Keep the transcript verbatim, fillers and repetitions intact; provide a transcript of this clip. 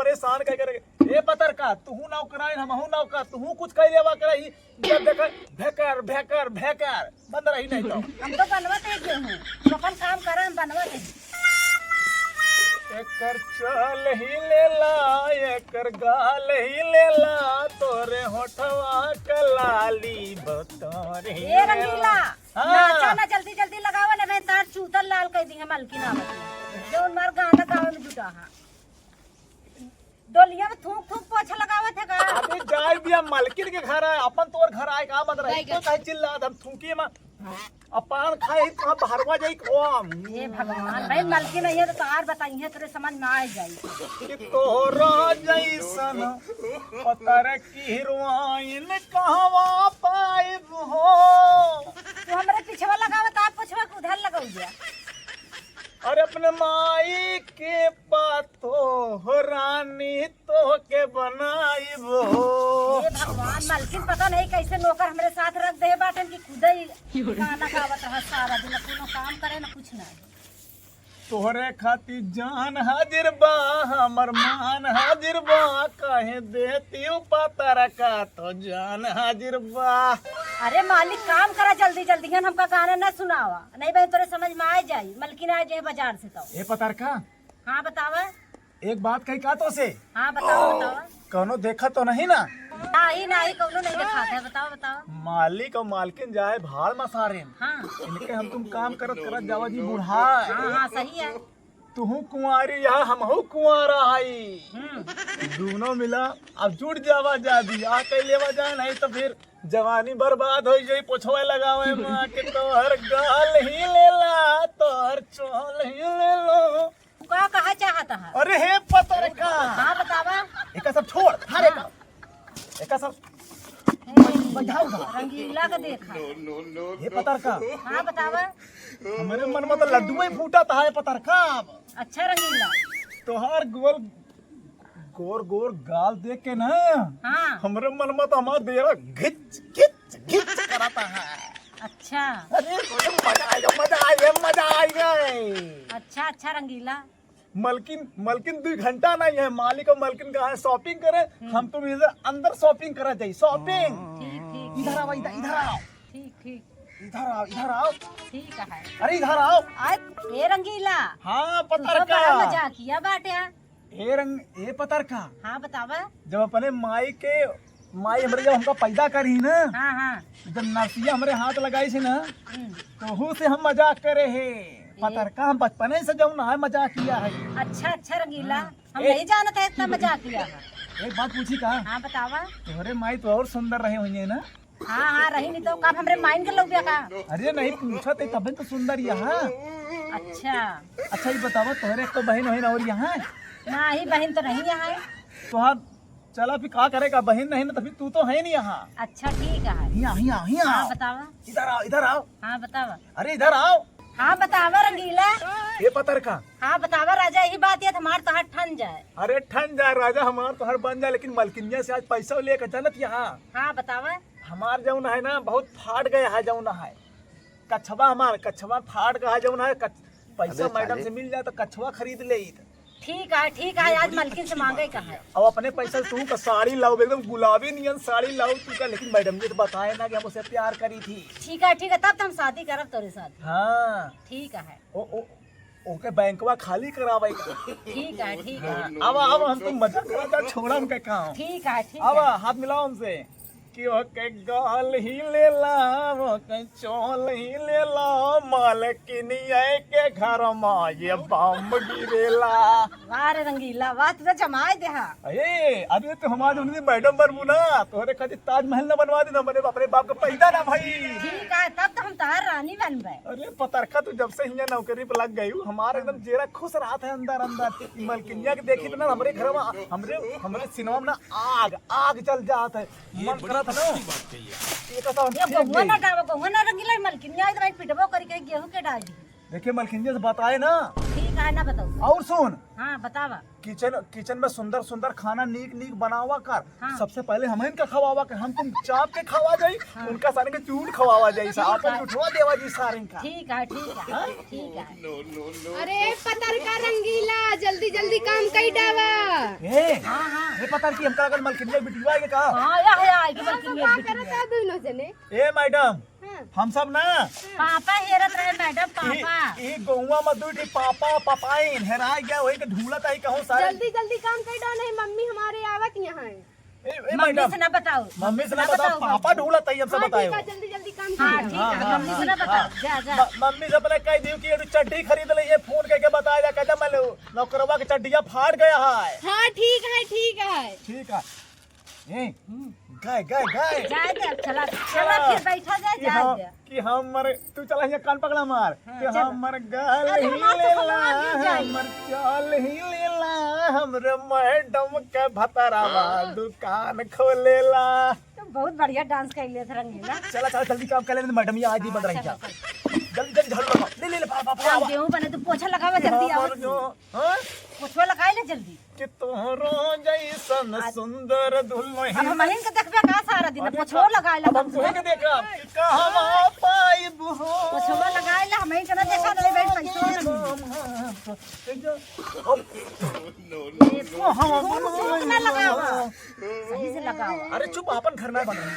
एहसान कह करे, ए पतरका, तुहू नौकराइन, हमहू नौकर, तुहू कुछ कह लेवा करही, जब देखा, भेकर, भेकर, भेकर, बंद रही नहीं तो। हम तो बनवत है गेहूं, तू अपन काम कर, हम बनवत है। एकर चाल ही लेला, एकर गाल ही लेला, तोरे होठवा क लाली बतोरे ए रंगीला, हाँ। नाचा ना, जल्दी जल्दी लगावा, ना मैं तार चूतल लाल कर दी है मलकिन आवत है। जौन मार गाना गावे में जुटा है। डोलिया में थूक थूक पोछा लगावत है का? अबे जाए दिया, मलकिन के घर आए, अपन तोर घर आए का बंद रही। तो काहे चिल्ला, हम थूकी में अपान खाए ही कहाँ बहरवा जाई कोम। हे भगवान, भाई मलकिन नहीं है तो तोहार बताई है, तेरे समझ में आ जाई। कि तोहरा जैसन पतर की हीरोइन कहवा पाइब हो। तू हमरे पिछवा लगावत, आप पोछवा के उधर लगाऊ जा। अरे अपने माई के पातो हो रानी तोहके बनाइब हो। हे भगवान, मलकिन पता नहीं कैसे नौकर हमरे साथ रख दे बाटन कि खुदे ही गाना गावत रहा सारा दिन, कोनो काम करे ना कुछ ना। तोहरे खातिर जान हाजिर बा, हमर मान हाजिर बा, कहे देती पतरका तो जान हाजिर बा। अरे मालिक, काम करा जल्दी जल्दी, हमका गाना ना सुनावा, नहीं बहन तोरे समझ में आ जाई, मलकिन आ जाए बाजार से तो। ए पतरका। हाँ बतावा। एक बात कही का तो से? हाँ बतावा बतावा। कौनो देखा तो नहीं ना? नहीं नहीं, कौनो नहीं देखा है, बतावा बतावा। मालिक और मालकिन जाए भाड़ में सारे। हाँ। इनके हम तुम काम करत करत जावा जी बूढ़ा। हाँ हाँ सही है। तुहू कुंवारी यहाँ हमहू कुंवारा हई। हम्म। दोनों मिला अब जुट जावा जादी, आ कई लेवा जाए, नहीं तो फिर जवानी बर्बाद हो जाई। पोछवा लगावे माँ के तोहर गाल ही लेला, तोहर चोल ही लेला। का कहा चाहत है? अरे हे पतरका। हाँ बतावा। एका सब छोड़, हर एका। एका सब हे, बैठाओ ना। रंगीला का देखा। हे पतरका। हाँ बतावा। हमरे मन में तो लड्डू ही फूटा था, हे पतरका। अच्छा रंगीला। तोहार गोल गोर गोर गाल देख के ना, हाँ। हमरे मन में तो हमार देरा घिच घिच घिच करता है। अच्छा। अरे मजा आएगा, मजा आएगा, मजा आएगा। अच्छा अच्छा रंगीला। मलकिन, मलकिन दो घंटा नहीं है, मालिक और मलकिन का है shopping करे, हम्म। हम तुम इधर अंदर shopping करा जाई, shopping। ठीक ठीक। इधर आओ, इधर, इधर आओ। ठीक ठीक। इधर आओ, इधर आओ। ठीक है। अरे इधर आओ। आज ए रंगीला। हाँ तू तो पतरका। बड़ा मजाकिया बाटे। ए रंग, ए पतरका। हाँ बतावा। जब अपने माई के, माई हमरे जब हमका पैदा करी ना, हाँ हाँ। जब नरसिया हमरे हाथ लगाई से ना, हम्म। तो हू से हम मजाक करे है। ए। पतरका, हम बचपने से जौन है मजाक किया है। अच्छा अच्छा रंगीला। हाँ। हम ए। नहीं जानत है इतना मजाक किया है। एक बात पूछी का? हाँ बतावा। तोहरे माई तो और सुंदर रहे हुई है ना? हाँ हाँ रही नहीं तो का हमरे माइन के लोग का? अरे नहीं पूछा ते तबे तो सुंदर यहाँ। अच्छा। अच्छा ये बतावा तोहरे एक तो बहन वहन और यहाँ है? नहीं बहन तो नहीं यहाँ है। तोहार चला फिर का करेगा, बहन नहीं ना तो फिर तू तो है नहीं यहाँ। अच्छा ठीक है। यहाँ यहाँ यहाँ हाँ आओ। बतावा। इधर आओ, इधर आओ। हाँ बतावा। अरे इधर आओ। हाँ बतावा रंगीला। ये पतरका। हाँ बतावा राजा, यही बात ये हमार तहार ठन जाए। अरे ठन जाए राजा, हमार तोहर बन जाए, लेकिन मलकिनिया से आज पैसा लेके जानत यहाँ। हाँ बतावा। हमार जौन है ना बहुत फाट गया है जौन है कछवा, हमार कछवा फाट गया है जौन है कछ-, पैसा अबे मैडम साले। से मिल जाए तो कछवा खरीद ले। ठीक है ठीक है, आज मलकिन से मांगे का है। अब अपने पैसा से तू का साड़ी लाओ, एकदम गुलाबी नियन साड़ी लाओ तू का, लेकिन मैडम जी तो बताए ना कि हम उसे प्यार करी थी। ठीक है ठीक है, तब तो हम शादी करब तोरे साथ। हाँ। ठीक है। ओ, ओ, ओके बैंकवा खाली करावे का। ठीक है ठीक है। हाँ, अब अब हम तुम मजाक करता छोड़ा हमके काम। ठीक है ठीक अब है। हाथ मिलाओ हमसे। कि ओके गाल ही लेला, ओके चोल ही लेला, मालकिनिया के घर मा ये बम गिरेला। वाह रे रंगीला, वाह, तू तो जमाए देहा। अरे, अरे तो हमारे उन्हीं मैडम बनबू ना, तोहरे खातिर ताजमहल ना बनवा देना, बने अपने बाप का पैदा ना भाई। ठीक है, तब तो हम तोहार रानी बनबे। अरे पतरका, तू जब से हियाँ नौकरी पे लग गई हूँ, हमारा एकदम जेरा खुश रहत है अंदर अंदर। ई मलकिनिया के देखी तो ना हमरे घर में, हमरे, हमरे सिनेमा में ना आग, आग जल जात है। मन करत है ना। ये तो सब ये ठीक गहुआ है। ना डालो, गहुआ ना रंगीला, मलकिनिया आई तो भाई पिटबो करी के गेहूं के डाल दी। देखिए मलकिनिया से बताए ना। ठीक है ना बताओ। और सुन। हाँ बतावा। किचन, किचन में सुंदर सुंदर खाना नीक नीक बनावा कर। हाँ। सबसे पहले हम इनका खवावा कर, हम तुम चाप के खवा जाई, हाँ। उनका सारे के चूर खवावा जाई, ठीक आपन है। जुठवा देवा जी सारे का। ठीक है, ठीक है, हाँ? ठीक है। अरे पतरका रंगीला, जल्दी जल्दी काम कई डावा। ए, पता कि हमका लगल मलकिनिया बिटिया आइगे का? हाँ, या, या, आइगे मलकिनिया का बिटिया। करत है दोनों जने? ए मैडम, हाँ। हम सब ना पापा हेरत रहे मैडम, ई, पापा। ई गौवा में दुइ ठी पापा, पापाइन हेराइ गया, वही के ढूंढत आई कहूँ सारे। जल्दी, जल्दी काम कर दो, नहीं मम्मी हमारे आवत यहाँ है। ए, ए, मम्मी मैडम, से ना बताओ, मम्मी से ना बताओ, पापा ढूंढत आई, हमसे हाँ, बताओ। ठीक है, जल्दी, जल्दी काम हाँ, कर दो। ठीक है, हाँ, मम्मी से ना हाँ, बताओ, हाँ। जा, जा। म-, मम्मी से अपने कह दियो कि ये चड्डी खरीद ले, ये फोन करके बताया जा, कहता मैं लो, नौकरवा के चड्डिया फाट गया है। हाँ, ठीक है, ठीक है। ठीक है। ए, हम्म। गए, गए, गए। जाए दे, अब चला, चला, चला। फिर बैठा जाए, कि जाए हम, दे। कि हमर, तू चला, ये कान पकड़ा मार। हाँ, कि चला। हमर गाल अरे, हम आपको हिलेला, पकड़ा दिया जाए। हमर चाल हिलेला, हमरे मैडम के भतरावा हाँ। दुकान खोलेला। तो बहुत बढ़िया डांस कर लेत रंगीला। चला, चला, जल्दी काम कर ले, मैडम, ये आज ही हाँ, बंद रही चला, क्या? चला। जल्दी, जल्दी झाड़ू लगाओ। ले, ले, ले, पापा, पापा, काम आवा। देहूं बने, तू पोछा लगावे जल्दी हाँ, आओ। मर जो। हाँ? पोछवा लगाए ले जल्दी। कि तोहरो जैसन आज सुंदर दुल्हन। अब हमहिन के देखबे का सारा दिन? अरे पोछवा लगाए ले अब हम कम से तोहे कम। के देखब कि कहवा पाइब हो। पोछवा लगाए ले, हमहिन के ना देखा, नहीं भाई, पैसो ना मिली। देखो, हम चुप ना लगावा। सही से लगावा। अरे चुप, आपन घर ना बना।